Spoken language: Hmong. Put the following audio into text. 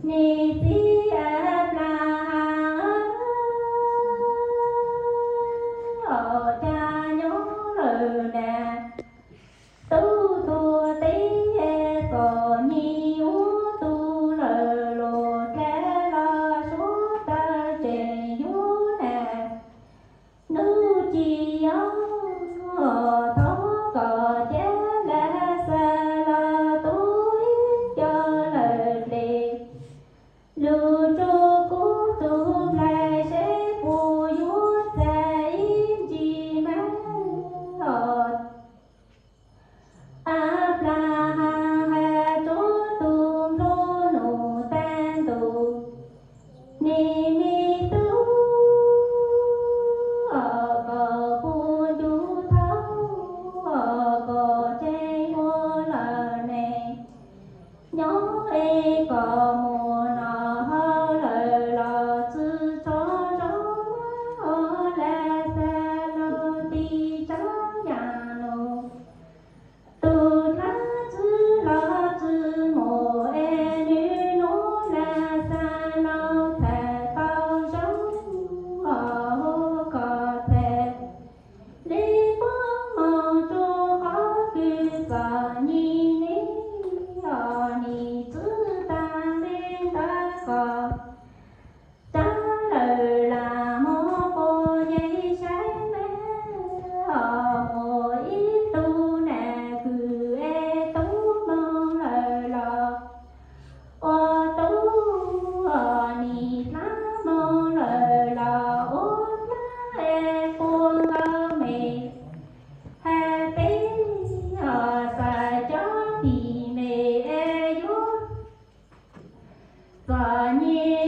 Niam txiv Anplahas, cas nyob lawm na? Tub tuag teb txom nyem ua tus lawm los dlav los suav taw tseem yuav na. Hnub ci os, thov kom cab Laxalus tub ib co lawm dle. Lug tsuj kub tus nplaig seb puas yuav txais ib ntsis mas os. Anplahas hais rua tus nplua nuj taag ntuj, Niam me tub, koj puas ncu thov, koj tseem muaj lawm ne? Nyob es koj muaj no lawm los txwv tso zoo, Laxalus tig tsaab yaam nuj. Tug dlaab tsi los tsi mus es nwg nub Laxalus txhaj tau zoo, hu koj txhaj le puab moog rua qhov kws txom nyem ne. Os, nim txwv taag le ntawd koj rov lawm lam moog quas yeeb saib mas, os, muaj ib tug nam kws es tub moog lawm los ua tub, nim dlaab moog lawm los ua dlaab es puag nkaus me. Has peb, os, xav cov tim me es yuav txom nyem